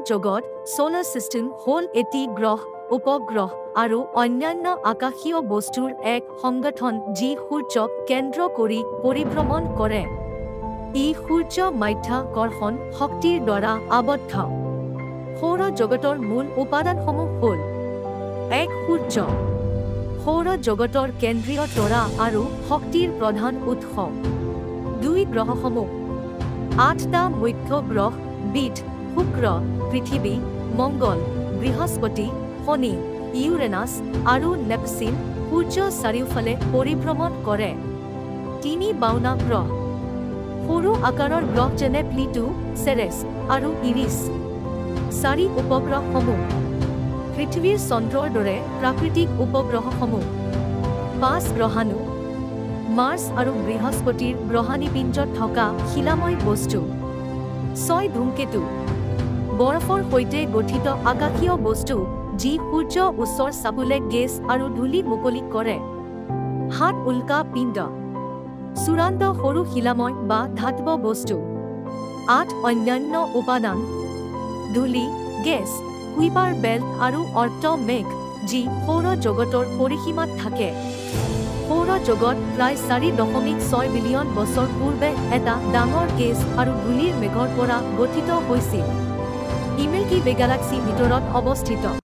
সৌৰজগত Solar System হ'ল এটি গ্ৰহ, উপগ্ৰহ আৰু অন্যান্য আকাশীয় বস্তুৰ এক সংগঠন যি সূৰ্যক কেন্দ্ৰ কৰি পৰিভ্ৰমণ কৰে। ই সূৰ্য মাধ্যাকৰ্ষণ শক্তিৰ দ্বাৰা আবদ্ধ। সৌৰজগতৰ মূল উপাদানসমূহ হ'ল: ১. সূৰ্য সৌৰজগতৰ কেন্দ্ৰীয় তৰা আৰু শক্তিৰ প্ৰধান উৎস। ২. গ্ৰহসমূহ ৮টা মুখ্য গ্ৰহ বুধ, শুক্ৰ, পৃথিৱী, মংগল, বৃহস্পতি, শনি, ইউৰেনাছ আৰু নেপচুন সূৰ্যৰ চাৰিওফালে পৰিভ্ৰমণ কৰে। ৩. বাওনা গ্ৰহ সৰু আকাৰৰ গ্ৰহ যেনে প্লুটো, চেৰেছ আৰু ইৰিছ। ৪. উপগ্ৰহসমূহ পৃথিৱীৰ চন্দ্ৰৰ দৰে প্ৰাকৃতিক উপগ্ৰহসমূহ। ৫. গ্ৰহাণু মাৰ্চ আৰু বৃহস্পতিৰ গ্ৰহাণুপুঞ্জত থকা শিলাময় বস্তু। ৬. ধূমকেতু বৰফৰ সৈতে গঠিত আকাশীয় বস্তু যি সূৰ্যৰ ওচৰ চাপিলে গেছ আৰু ধূলি মুকলি কৰে। ৭. উল্কা পিণ্ড চূড়ান্ত সৰু শিলাময় বা ধাতৱ বস্তু। ৮. অন্যান্য উপাদান ধূলি, গেছ, কুইপাৰ বেল্ট আৰু অৰ্ট মেঘ যি সৌৰজগতৰ পৰিসীমাত থাকে। সৌৰজগত প্ৰায় ৪.৬ বিলিয়ন বছৰ পূৰ্বে এটা ডাঙৰ গেছ আৰু ধূলিৰ মেঘৰ পৰা গঠিত হৈছিল। ই মিল্কী ৱে গালাক্সিৰ ভিতৰত অৱস্থিত।